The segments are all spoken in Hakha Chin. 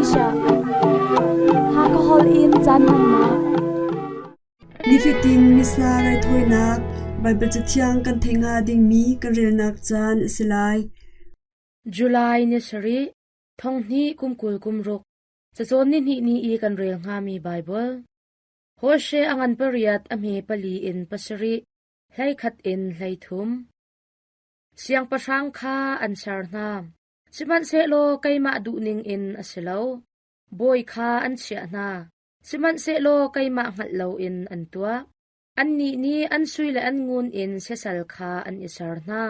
Asia. Hakha holh in caan hmannak. Nifatin Missa raithawinak Baibal Cathiang kan theih hnga dingmi kan relnak caan a si lai. July ni sarih, thong hnih kum 20 kum ruk, cacawn ni hnih ni i kan rel hngami Baibal. Hoshe a ngan pariat a hme pali in pasarih, hleikhat in hleithum. Siangpahrang kha an ser hna, sihmanhsehlaw keimah duhning in a si lo. Bawi kha an chiah hna, sihmanhsehlaw keimah hngalh loin an tuah. Annih nih an sui le an ngun in siasal kha an i ser hna.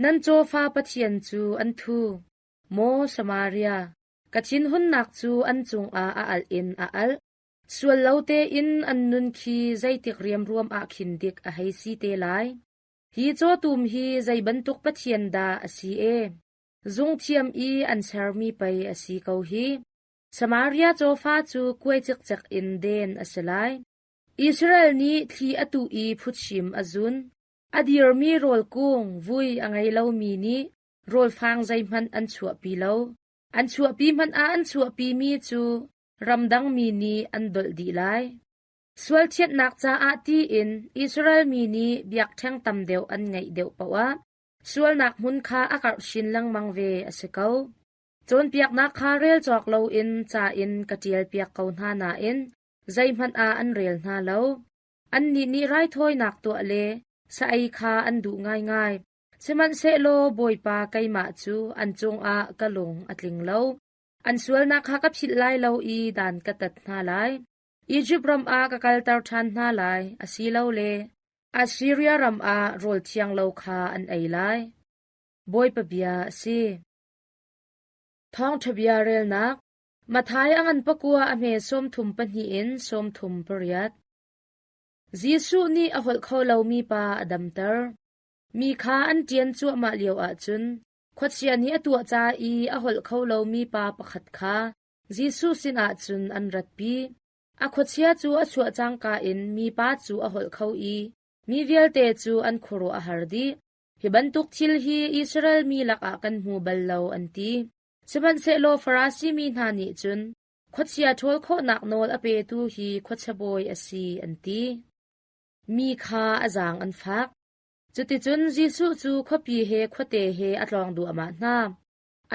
Nan cawfa pathian cu an thu. Maw Samaria, ka thinhunnak cu an cungah a alh in a alh. Sual lo tein an nun khi zeitik riamruam ah khin dik a hei si te lai. Hi cawtum hi zei bantuk pathian dah a si e? Zungthiam i an sermi pei a si ko hi. Samaria cawfa cu kuai cikcek in den a si lai. Israel nih thli a tuh i phuchim a zun. A dirmi rawl kung vui a ngei lomi nih rawlfang zeihmanh an chuahpi lo. An chuahpi hmanh ah an chuahpimi cu ramdangmi nih an dolh dih lai. Sual thianhnak caah tiin Israel mi nih biakṭheng tam deuh an ngeih deuh paoh ah sualnak hmun kha a karh chin lengmang ve a si ko. Cawnpiaknak kha rel cawk loin ca in ka ṭialpiak ko hna nain zeihmanh ah an rel hna lo. Annih nih raithawinak tuah le sa ei kha an duh ngaingai. Sihmanhsehlaw Bawipa keimah cu an cungah ka lung a tling lo. An sualnak kha ka philh lai lo i dan ka tat hna lai. Izipt ram ah ka kalter ṭhan hna lai, asilole Assiria ram ah rawl thiang lo kha an ei lai. Bawipa bia a si. Thawngṭha bia relnak Matthai a ngan pakua a hme 32 in 38. Jesuh nih a holh kho lomi pa a damter. Mi kha an ṭian cuahmah lio ahcun khuachia nih a tuah ca i a holh kho lomi pa pakhat kha Jesuh sinah cun an ratpi. A khuachia cu a chuah cangka in mipa cu a holh kho i mi vialte cu an khuaruah a har dih. Hi bantuk thil hi Israel mi lakah kan hmu bal lo, an ti. Sihmanhsehlaw Farasi mi hna nih cun khuachia ṭhawl khawhnak nawl a petu hi khuachia bawi a si, an ti. Mi kha a zaang an fak. Cuticun Jesuh cu khuapi he khuate he a tlawng duahmah hna.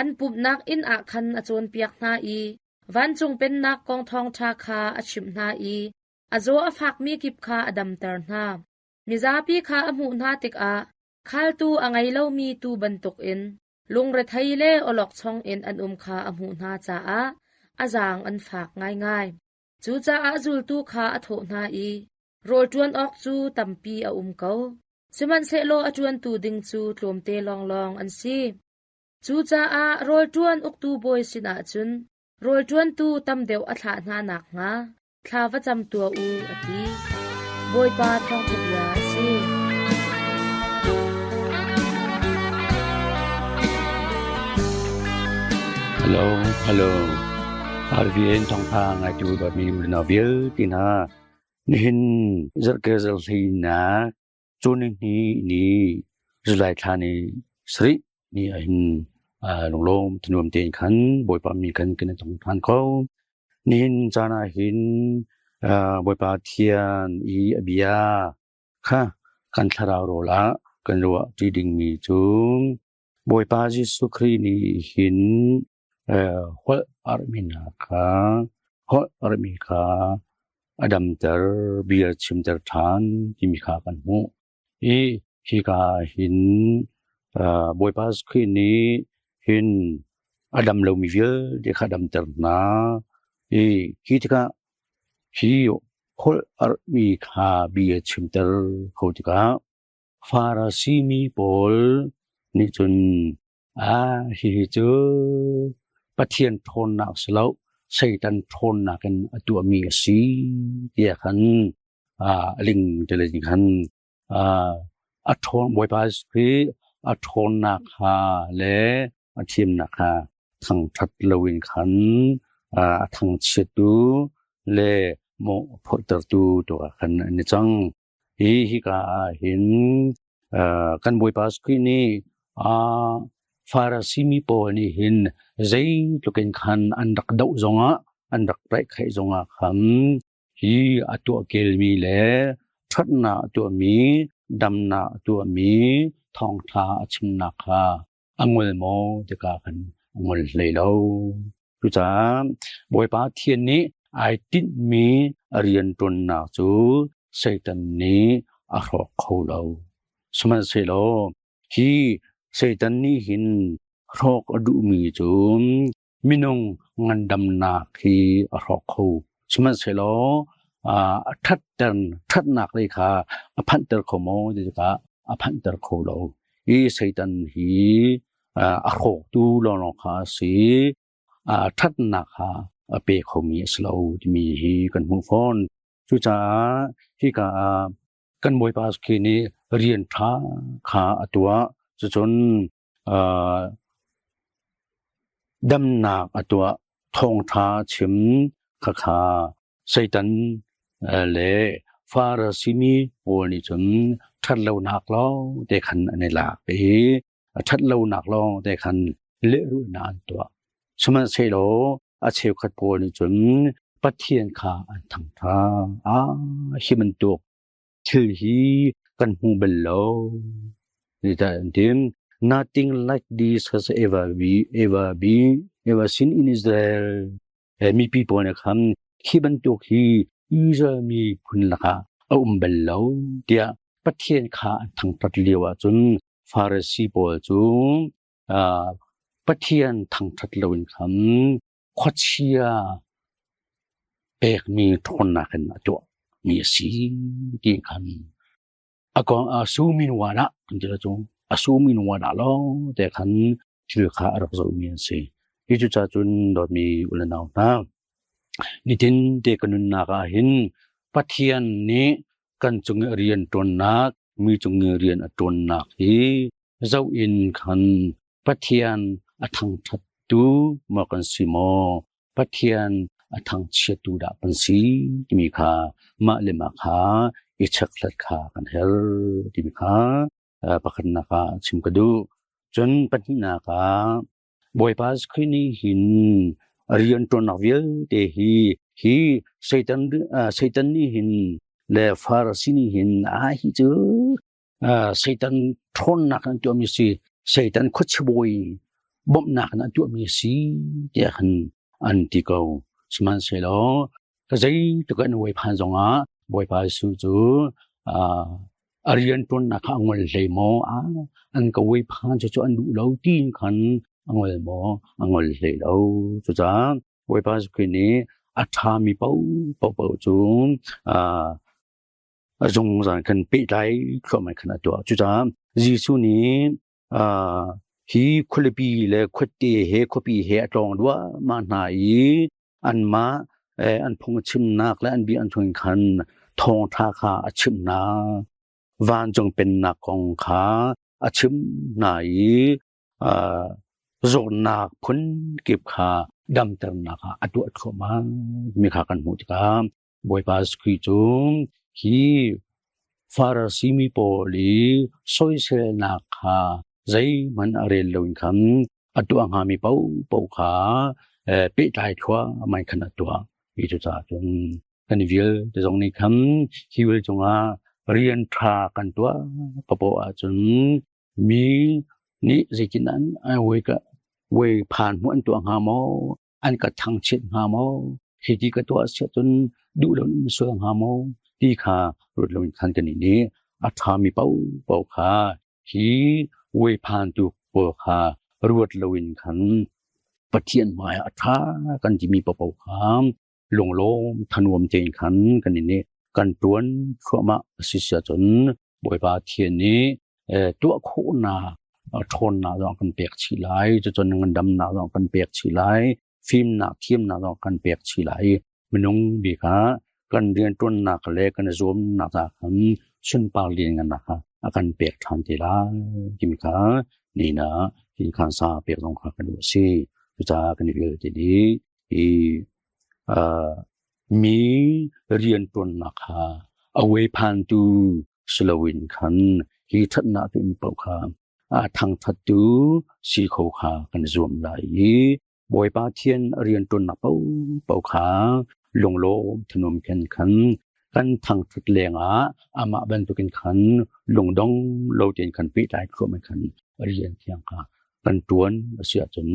An pumhnak inn ah khan a cawnpiak hna i vancung pennak kong thawngṭha kha a chimh hna i a zaw a fakmi kip kha a damter hna. Mizapi kha a hmuh hna tikah khaltu a ngei lomi tuu bantukin lungrethei le awlokchong in an um kha a hmuh hna caah a zaang an fak ngaingai. Cucaah zultu kha a thawh hna i, Rawl ṭuan awk cu tampi a um ko, sihmanhsehlaw a ṭuantu ding cu tlawmte lawnglawng an si. Cucaah rawl ṭuan uktu bawi sinah cun rawl ṭuantu tam deuh a thlah hna nakhnga thla va cam tuah u, a ti. Bawipa thawngṭha bia a si. Hello, hello. RVN thawngtha ngaitu dawtmi unau vialte hna. Nihin zarhkel zarhhleinak cunihni ni July thla ni sarih ni ahhin lunglawm thanuam tein khan Bawipa mi khan kan i tong ṭhan kho. Nihin caan ahhin Bawipa Thian i a bia kha kan thlarau rawl ah kan ruah ṭi dingmi cu Bawipa Jesuh Khrih nih hin holh arhminak kha holh arhmi kha a damter, bia chimter ṭhan timi kha kan hmuh. I hika ah hin Bawipa Khrih nih hin a dam lomi vialte kha a damter hna. I hi tikah hi holh arhmi kha bia chimter kho tikah Farasi mi pawl nih cun hihi cu Pathian ṭhawnnak si lo, Satan ṭhawnnak in a tuahmi a si tiah khan a ling te khan a ṭhawn Bawipa Khrih a ṭhawnnak kha le a thiamnak kha thangṭhat loin khan a thangchiattu le mawh phorhtertu tu ah khan an i cang. Hi hika ah hin kan Bawipa Khrih nih Farasi mi pawl nih hin Zeitluk in khan an rak doh zongah, an rak tlaihkhaih zongah khan hi a tuah kelmi le ṭhatnak a tuahmi, damnak a tuahmi thawngṭha a chimnak kha a ngol maw tikah khan a ngol hlei lo. Cucaah Bawipa Pathian nih ai tinhmi a rianṭuannak cu Satan nih a hrawk kho lo. Sihmanhsehlaw hi Satan nih hin hrawk a duhmi cu minung ngandamnak hi a hrawk kho. Sihmanhsehlaw a ṭhatter ṭhatnak lei kha a phanhter kho maw ti tikah a phanhter kho lo. Hi Satan hi a hrawktu lawnglawng kha a si. Ṭhatnak kha a pe khomi a si lo timi hi kan hmuh fawn. Cucaah hika ah kan Bawipa khi nih rian ṭha kha a tuah. Cucun damnak a tuah, thawngṭha chim khakha Satan le Farasi mi pawl nih cun ṭhatlonak lawng te khan an i lak i ṭhatlonak lawng te khan lehrulhnak an tuah. Sihmanhsehlaw a cheukhat pawl nih cun Pathian kha an thangṭhat. Ah, hi bantuk thil hi kan hmu bal lo. Nothing like this has ever be ever be ever seen in Israel. Mipi pawl nih khan hi bantuk hi Israel miphun lakah a um bal lo tiah Pathian kha an thangṭhat lio ahcun Farasi pawl cu Pathian thangṭhat loin khan khuachia pekmi ṭhawnnak in a tuahmi a si ti khan a kong a sumin wan ah kan ti cu a sumin wan ah lawng te khan thil kha a rak zohmi an si. Hi cu ca cun dawtmi u le nau hna, nitin te ka nunnak ah hin Pathian nih kan cung i rian ṭuannak, mi cung i rian a ṭuannak hi zoh in khan Pathian a thangṭhattu maw kan si maw, Pathian a thangchiattu dah kan si timi kha mah le mah kha i chekhlat kha kan herh timi kha pakhatnak ah chim ka duh. Cun pahnihnak ah Bawipa Khrih nih hin rianṭuannak vialte hi hi Satan Satan nih hin le Farasi nih hin a hi cu Satan ṭhawnnak an tuahmi si, Satan khuachibawi bawmhnak in an tuahmi si tiah khan an ti ko. Sihmanhsehlaw zeitluk an uai phan zongah Bawipa Jesuh cu a rianṭuannak kha a ngol hlei maw? An ka uai phan cu an duh lo tiin khan a ngol maw? A ngol hlei lo. Cucaah Bawipa Jesuh Khrih nih a ṭhami paohpaoh cu a zungzal khan pehtlai thluahmah khan a tuah. Cucaah Jesuh nih hi khualipi le khuate he khuapi he a tlawng duahmah hna i anmah an phung a chimnak le an bia an chung khan thawngṭha kha a chimh hna. Vancung pennak kong kha a chim hna i zawtnak phun kip kha damternak ah a tuah thluahmah mi kha kan hmuh tikah Bawipa Khrih cu hi Farasi mi pawl i soiselnak kha zeihmanh a rel loin khan a tuah hngami paohpaoh kha pehtlai thluahmah khan a tuah. Hi cucaah cun kan vialte zong nih khan hi wil cungah rian ṭha kan tuah paohpaoh ahcun mi nih zeitin an wei phan hmuh an tuah hnga maw? An ka thangchiat hnga maw? Hiti ka tuah si ahcun duh lo in sual hnga maw? Ti kha ruat loin khan kan nih a ṭhami paohpaoh kha hi weiphantu pawl kha ruat loin khan Pathian hmai ah a ṭha kan timi paohpaoh kha lunglawm thanuam tein khan kan nih kan ṭuan thluahmah a si si ahcun Bawipa Pathian nih tuah khawhnak ṭhawnnak zong kan pek chih lai, cucun ngandamnak zong kan pek chih lai, fimnak thiamnak zong kan pek chih lai. Minung bik ah kan rianṭuannak le kan zuamnak ah khan sunpar lianngannak kha a kan pek ṭhan te lai timi kha ni ah khan sa pek zong kha kan duh a si. Cucaah kan i vialte nih hi mi rianṭuannak kha a weiphantu si loin khan hi ṭhatnak tu in paoh kha a thangṭhattu si kho kha kan i zuam lai i. Bawipa Pathian a rianṭuannak paohpaoh kha lunglawm thanuam khin khan kan thangṭhat lengah amah bantukin khan lungdong lo tein khan pehtlai thluahmah khan rian thiang kha kan ṭuan a si ahcun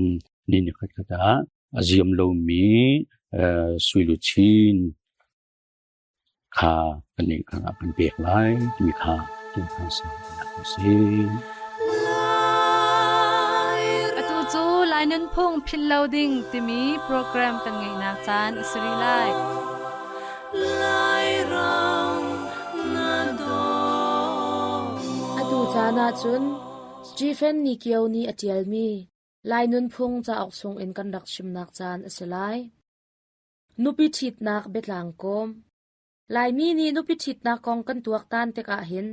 ni ni khatkhat ah a ziam lomi sui luchin kha kan nih kha kan pek lai timi kha thinphan sang a si. Atu cu Lai Nunphung Philh Lo Ding timi program kan ngeihnak caan a si rih lai. Atu caan ahcun Stephen Nikio nih a ṭialmi Lai Nunphung cauk chungin kan rak chimnak caan a si lai. Nupi ṭhitnak biatlang kawm. Laimi nih nupi ṭhitnak kong kan tuaktan tikah hin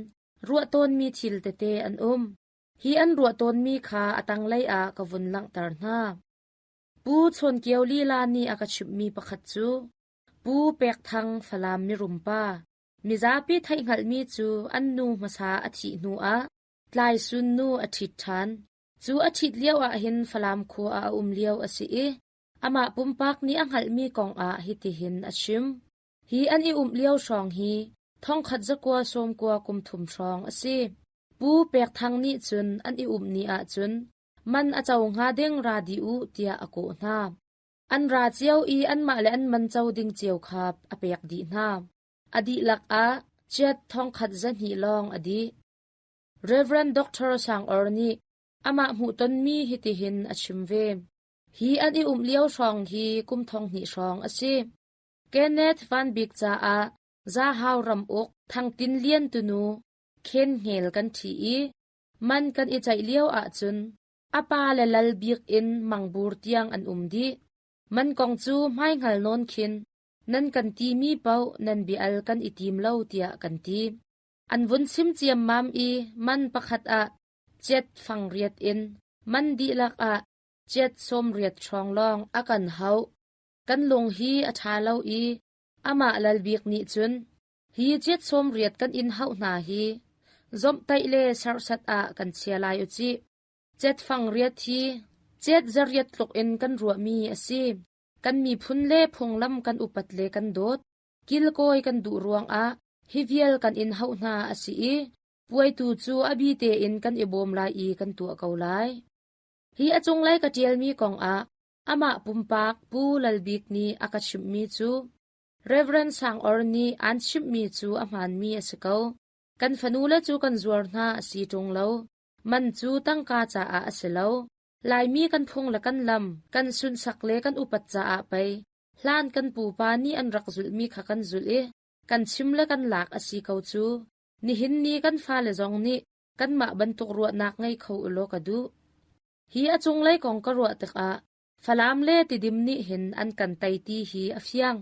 ruah tawnmi thil tete an um. Hi an ruah tawnmi kha a tanglei ah ka vun langhter hna. Pu Chawn Kio lila nih a ka chimhmi pakhat cu Pu Pek Thang Falam mirum pa, mizapi theihhngalhmi cu an nu hmasa a thih hnu ah Tlaisun nu a ṭhit ṭhan. Cu a ṭhit lio ahhin Falam khua ah a um lio a si i Amah pumpak nih a hngalhmi kongah hitihin a chim. Hi an i umh lio hrawng hi thongkhat zakua sawmkua kum thum hrawng a si. Pu Pek Thang nih cun an i umh ni ahcun man a co hnga ding ra dih u tiah a kawh hna. An ra cio i anmah le an man co ding cio kha a pek dih hna. A dihlak ah chiat thongkhat zahnih lawng a dih. Reverend Dr. Sang Or nih amah hmuhtonmi hitihin a chim ve. Hi an i umh lio hrawng hi kum 2000 hrawng a si. Kenneth Van Bik caah Zahau ramuk Thang Tin Lian tunu Khen Hngel kan ṭhi i man kan i ceih lio ahcun a pa le lal bik in mangbur tiang an um dih. Man kong cu hmaihngal nawn khin nan kan timi paoh nan bia-al kan i tim lo tiah kan ti. An vun chim ciammam i man pakhat ah chiat fang riat in man dihlak ah chiat sawm riat hrawng lawng a kan hauh. Kan lung hi a ṭha lo i amah Lal Bik nih cun hi chiat sawm riat kan in hauh hna hi zomhtaih le serhsat ah kan chia lai u cih. Cet fang riat hi cet zariat tluk in kan ruahmi a si. Kan miphun le phunglam kan upat le kan dawt. Kilkawi kan duh ruangah hi vial kan in hauh hna a si i puaitu cu a bi tein kan i bawm lai i kan tuah ko lai. Hi a cunglei ka ṭialmi kongah amah pumpak Pu Lal Bik nih a ka chimhmi cu Reverend Sang Or nih aan chimhmi cu a hmaanmi a si ko. Kan fanule cu kan zuar hna a si ṭung lo. Man cu tangka caah a si lo. Laimi kan phung le kan lam, kan sunhsak le kan upat caah pei hlan kan pupa nih an rak zulhmi kha kan zulh i kan chim le kan lak a si ko cu. Nihin ni kan fale zong nih kanmah bantuk ruahnak ngei kho ulaw ka duh. Hi a cunglei kong ka ruah tikah Falam le Tidim nih hin an kan tei ti hi a fiang.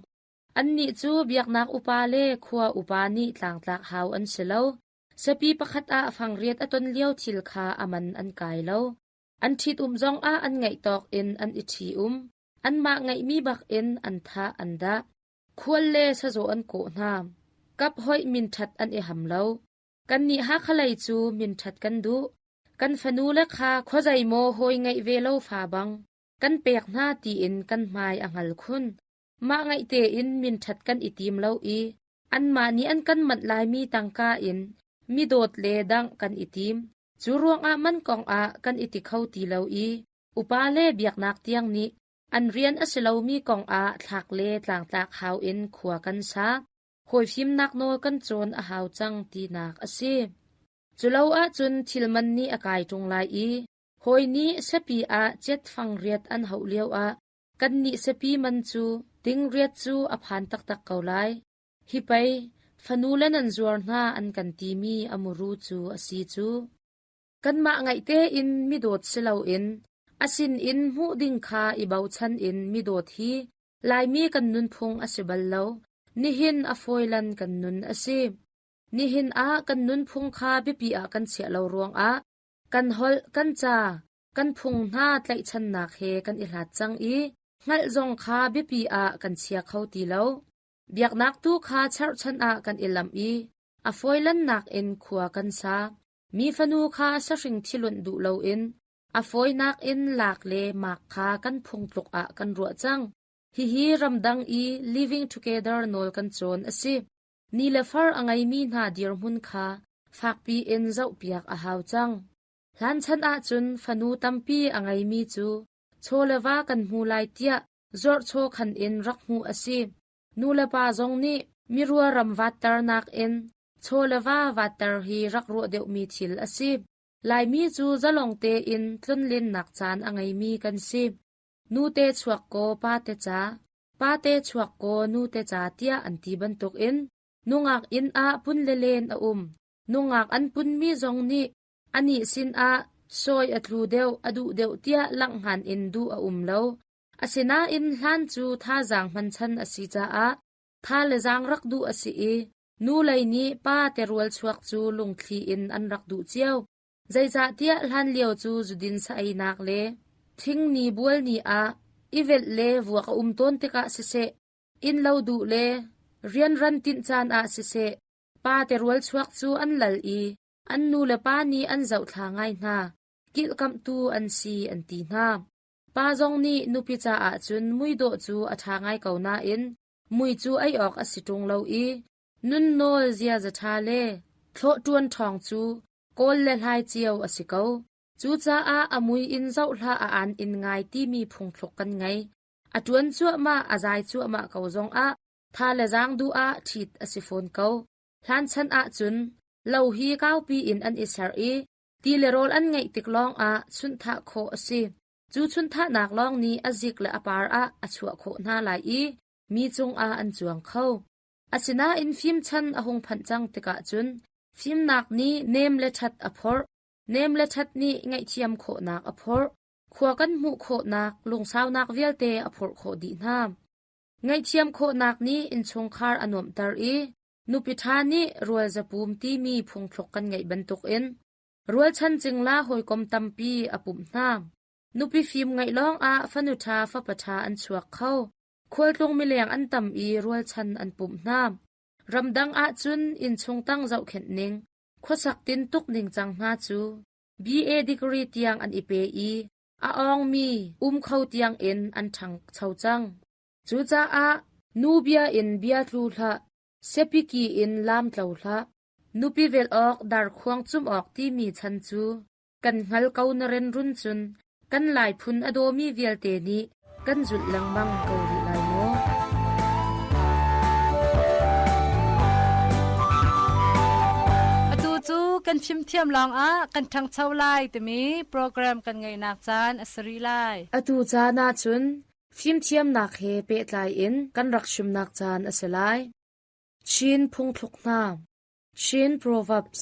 Annih cu biaknak upa le khua upa nih tlangtlak hau an si lo. Siapi pakhat ah fangriat a ton lio thil kha a man an kai lo. An ṭhitum zongah an ngeih tawk in an i ṭhi-um. Anmah ngeihmi bak in an thah an dah. Khual le sazaw an kawh hna. Kap hoih minṭhat an i ham lo. Kannih Hakha lei cu minṭhat kan duh. Kan fanule kha khuazei maw hawi ngeih ve lo fa bang kan pek hna tiin kan hmai a hngal khun. Mah ngaih tein minṭhat kan i tim lo i anmah nih an kan manh laimi tangka in mi dawt le dangh kan i tim. Cu ruangah man kongah kan i ti kho ti lo i upa le biaknak tiang nih an rian a si lomi kongah thlak le tlangtlak hau in khua kan sa. Hawi fimnak nawl kan cawn a hau cang tinak a si. Culo ahcun thil man nih a kai ṭung lai i hawi nih siapi ah cet fang riat an hauh lioah kannih siapi man cu ting riat cu a phan taktak ko lai. Hi pei fanule nan zuar hna an kan timi a muru cu a si cu. Kanmah ngaih tein midawt si loin a sinin hmuh ding kha i bochan in midawt hi Laimi kan nunphung a si bal lo. Nihin a fawilan kan nun a si. Nihin ah kan nunphung kha biapi ah kan chiah lo ruangah kan holh, kan ca, kan phung hna tlaihchannak he kan i hlat cang i hngalh zong kha biapi ah kan chia kho ti lo. Biaknak tu kha cherhchan ah kan i lamh i a fawilannak in khua kan sa. Mi fanu kha sahring thilunh duh loin. A fawinak in lak le mak kha kan phungtluk ah kan ruah cang. Hihi ramdang i Living Together nawl kan cawn a si. Ni le far a ngeimi hna dirhmun kha fakpi in zohpiak a hau cang. Hlanchan ahcun fanu tampi a ngeimi cu chaw le va kan hmu lai tiah zuarhchaw khan in rak hmuh a si. Nu le pa zong nih mirua ram vatternak in chaw le va vatter hi rak ruah deuhmi thil a si. Laimi cu zalong tein tlonlennak caan a ngeimi kan si. Nute chuak kaw pate ca, pate chuak kaw nute ca tiah an ti bantukin nungak inn ah pun le len a um. Nungak an punmi zong nih anih sinah sawi a tlu deuh, a duh deuh tiah langhhngan in duh a um lo. Asinain hlan cu thazaang hmanchan a si caah tha le zaang rak duh a si i nu lei nih pa terual chuak cu lungthli in an rak duh cio. Zeicahtiah hlanlio cu zudin sa-einak le thingni bualni ah i velh le vuak a um tawn tikah siseh, innlo duh le rianran tinh caan ah siseh, pa terual chuak cu an lal i an nu le pa nih an zohthla ngai hna, kilhkamhtu an si an ti hna. Pa zong nih nupi caah cun muidawh cu a ṭha ngai ko nain mui cu ei awk a si ṭung lo i nunnawl ziaza ṭha le thlawh ṭuan ṭhawng cu kawl le hlai cio a si ko. Cucaah a mui in zoh hlah a aan in ngai timi phungthluk kan ngei. A ṭuan cuahmah, a zai cuahmah ko zongah tha le zaang duh ah ṭhit a si fawn ko. Hlanchan ahcun lo hi kaupi in an i ser i ti le rawl an ngeih tik lawngah chunhthah khawh a si. Cu chunhthahnak lawng nih a zik le a par ah a chuah khawh hna lai i mi cungah an cuang kho. Asinain fimchan a hung phanh cang tikah cun fimnak nih nem le ṭhat a phorh. Nem le ṭhat nih ngaihthiam khawhnak a phorh. Khua kan hmuh khawhnak, lungsaunak vialte a phorh khawh dih hna. Ngaihthiam khawhnak nih innchungkhar a nuamhter i nupi ṭha nih rual zapum timi phungthluk kan ngeih bantukin rualchan cingla hawikom tampi a pumh hna. Nupi fim ngeih lawngah fanu ṭha fapa ṭha an chuak kho. Khualtlung mileng an tam i rualchan an pumh hna. Ramdang ahcun innchung tang zohkhenh ning, khuasak tintuk ningcang hna cu BA degree tiang an i pe i a awngmi um kho tiangin an ṭhangcho cang. Cucaah nu bia in bia tlu hlah, siapiki in laam tlo hlah. Nupi velh awk darkhuang cumh awk timi chan cu kan hngal ko na renrun cun kan Lai phun a dawmi vialte nih kan zulh lengmang ko rih lai maw? Atu cu kan fimthiam lawngah kan ṭhangcho lai timi program kan ngeihnak caan a si rih lai. Atu caan ahcun fimthiamnak he pehtlai in kan rak chimnak caan a si lai. Chin phungthluk hna Chin Proverbs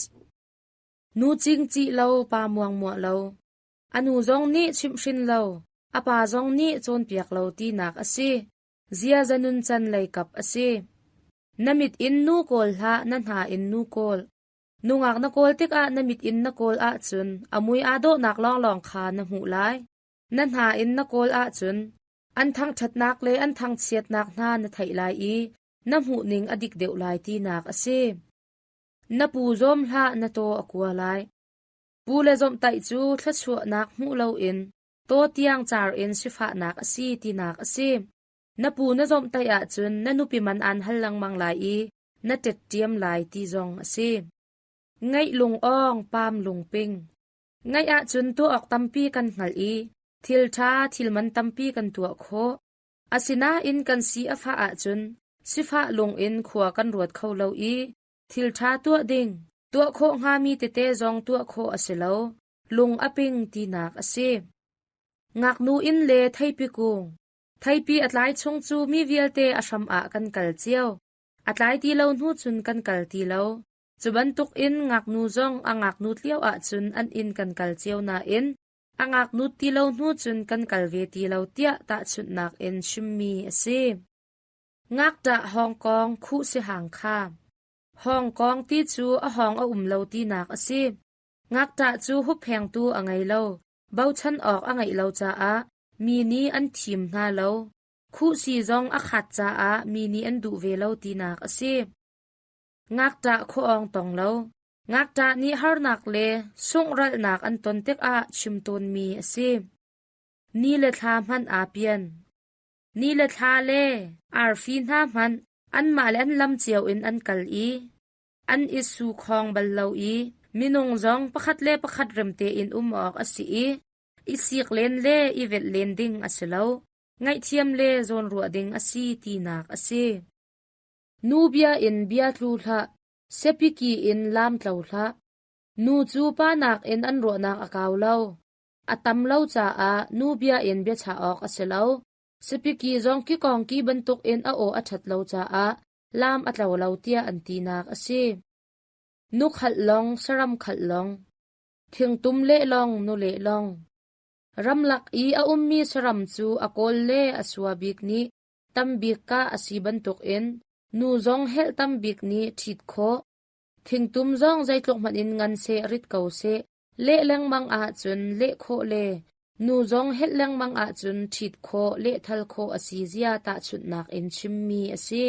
Nu cingcih lo pa muangmuah lo. A nu zong nih chimhhrin lo, a pa zong nih cawnpiak lo tinak a si. Ziaza nuncan leikap a si. Na mit in nu kawl hlah, na hna in nu kawl. Nungak na kawl tikah na mit in na kawl ahcun a mui aa dawhnak lawnglawng kha na hmuh lai. Na hna in na kawl ahcun an thangṭhatnak le an thangchiatnak hna na theih lai i na hmuhning a dik deuh lai tinak a si. Na pu zawm hlah na taw a kua lai. Pu le zawmhtaih cu thluachuahnak hmuh loin taw tiang car in sifahnak a si tinak a si. Na pu na zawmhtaih ahcun na nupi man aan hal lengmang lai i na ṭetṭiam lai ti zong a si. Ngaih lungawng, paam lungping. Ngaih ahcun tuah awk tampi kan hngalh i thil ṭha, thil man tampi kan tuah khawh. Asinain kan si a fah ahcun sifah lung in khua kan ruat kho lo i thil ṭha tuah ding, tuah khawh hngami tete zong tuah khawh a si lo, lung a ping tinak a si. Ngaknu inn le theipi kung. Theipi a tlai chung cu mi vialte a hram ah kan kal cio. A tlai ti lo hnu cun kan kal ti lo. Cu bantuk in ngaknu zong a ngaknut lio ahcun an inn kan kal cio nain a ngaknut ti lo hnu cun kan kal ve ti lo tiah tahchunhnak in chimmi a si. Ngakṭah Hong Kong khuh si hang kha. Hong Kong ti cu a hawng a um lo tinak a si. Ngakṭah cu hupphengtu a ngei lo, bochan awk a ngeih lo caah mi nih an thim hna lo. Khuhsi zong a khat caah mi nih an duh ve lo tinak a si. Ngakṭah khuaawng tong lo. Ngakṭah nih harnak le sunghralhnak an ton tikah chim tawnmi a si. Ni le thla hmanh aa pian. Ni le thla le arfi hna hmanh anmah le an lam cio in an kal i an i su khawng bal lo i minung zong pakhat le pakhat rem tein um awk a si i i sik len le i velh len ding a si lo, ngaihthiam le zawnruah ding a si tinak a si. Nu bia in bia tlu hlah, siapiki in laam tlo hlah. Nu cu pa nakin an ruahnak a kau lo. A tam lo caah nu bia in biachah awk a si lo. Sipiki zong kikawngki bantukin a aw a ṭhat lo caah laam a tlo lo tiah an tinak a si. Nu khalh long, saram khalh long. Thingtum lehlawng, nu lehlawng. Ramlak i a ummi saram cu a kawl le a sua bik nih tam bik kah a si bantukin nu zong helh tam bik nih ṭhit khawh. Thingtum zong zeitluk hmanh in ngan seh rit ko seh, leh lengmang ahcun leh khawh le nu zong helh lengmang ahcun ṭhit khawh, lehthal khawh a si zia tahchunhnak in chimmi a si.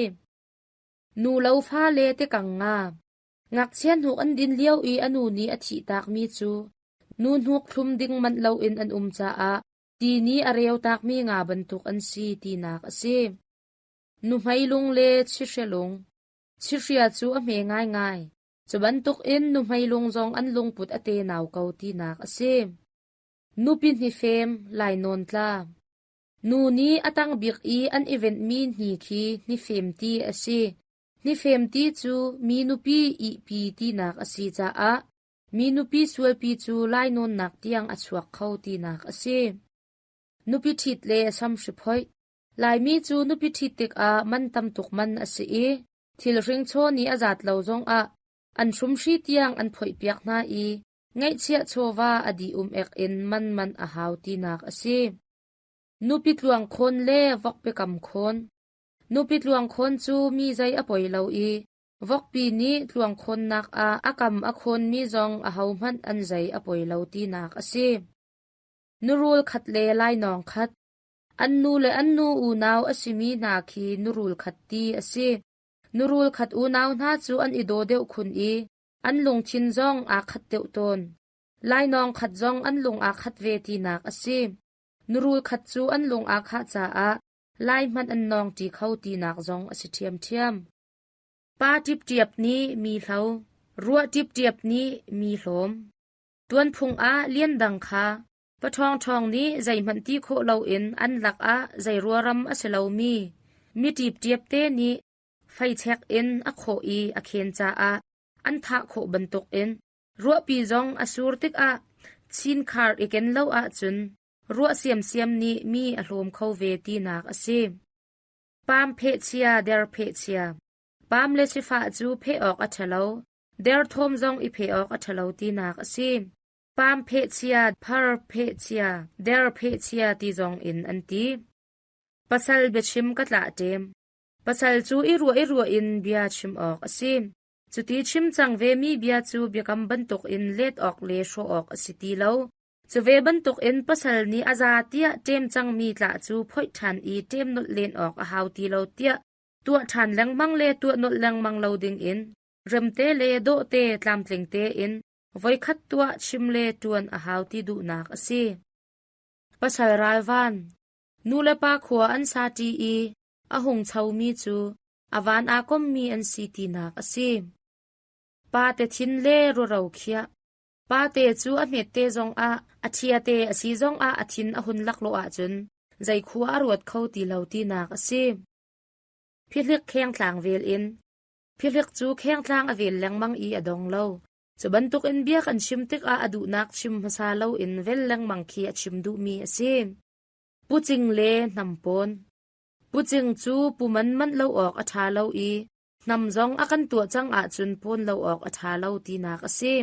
Nu lo fale tikang nga. Ngakchia hnuk an din lio i a nu nih a thihtakmi cu nu hnuk thlum ding manh loin an um caah ti nih a reu takmi nga bantuk an si tinak a si. Nuhmei lung le chihria lung. Chihria cu a hme ngaingai. Cu bantukin nuhmei lung zong an lungput a tenau ko tinak a si. Nupi hnifem, lainawn tla. Nu nih a tang bik i an i venhmi hni khi hnifem ti a si. Hnifem ti cu mi nupi ihpi tinak a si caah mi nupi sualpi cu lainawnnak tiang a chuak kho tinak a si. Nupi ṭhit le samhri phoih. Laimi cu nupi ṭhit tikah man tam tuk man a si i thil hringchaw nih a zat lo zongah an hrumhri tiang an phoihpiak hna i ngeihchiah chawva a dih um ek in man man a hau tinak a si. Nupi tluang khawn le vokpi kam khawn. Nupi tluangkhawn cu mi zei a poi lo i vokpi nih tluangkhawnnak ah a kam a khawnmi zong ahohmanh an zei a poi lo tinak a si. Nurul khat le lainawng khat. An nu le an nu unau a simi hna khi nurul khat ti a si. Nurul khat unau hna cu an i daw deuh khun i an lungthin zong aa khat deuh tawn. Lainawng khat zong an lung aa khat ve tinak a si. Nurul khat cu an lung aa khah caah Lai hmanh an nawngṭi kho tinak zong a si ṭhiamṭhiam. Pa ṭipṭiap nih mi hlo, ruah ṭipṭiap nih mi hlawm. Tuanphung ah liandang kha paṭhawngṭhawng nih zeihmanh ti khawh loin an lakah zei ruaram a si lomi mi ṭipṭiap te nih feichek in a khawh i a khen caah an thah khawh bantukin ruahpi zong a sur tikah chinkhar i ken lo ahcun ruah siamsiam nih mi a hlawm kho ve tinak a si. Paam phehchia, der phehchia. Paam le sifah cu pheh awk a ṭhalo, derthawm zong i pheh awk a ṭhalo tinak a si. Paam phehchia, phar phehchia, der phehchia ti zong in an ti. Pasal biachim ka tlah ṭem. Pasal cu i ruah i ruah in bia chim awk a si. Cuti chim cang vemi bia cu biakam bantukin let awk le hrawh awk a si ti lo. Cu ve bantukin pasal nih a za tiah ṭem cangmi tlah cu phoih ṭhan i ṭem nolh len awk a hau ti lo tiah tuah ṭhan lengmang le tuah nolh lengmang lo dingin remte le dawhte tlamtling tein voikhat tuah chim le ṭuan a hau ti duhnak a si. Pasal ralvan Nu le pa khua an sa ṭi i a hung chomi cu a van aa kommi an si tinak a si. Pa te thin le ruaro khiah Pate cu a hmette zongah a ṭhiate a si zongah a thin a hun laklawh ahcun zei khua a ruat kho ti lo tinak a si. Phihlik khengtlang vel in Phihlik cu khengtlang a vel lengmang i a dong lo. Cu bantukin bia kan chim tikah a duhnak chim hmasa loin vel lengmang khi a chim duhmi a si. Pucing le hnampawn Pucing cu pu man manh lo awk a ṭha lo i Hnam zong a kan tuah cang ahcun pawn lo awk a ṭha lo tinak a si.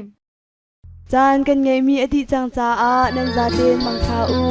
Caan kan ngeihmi a dih cang caah nan zaten mangṭha u.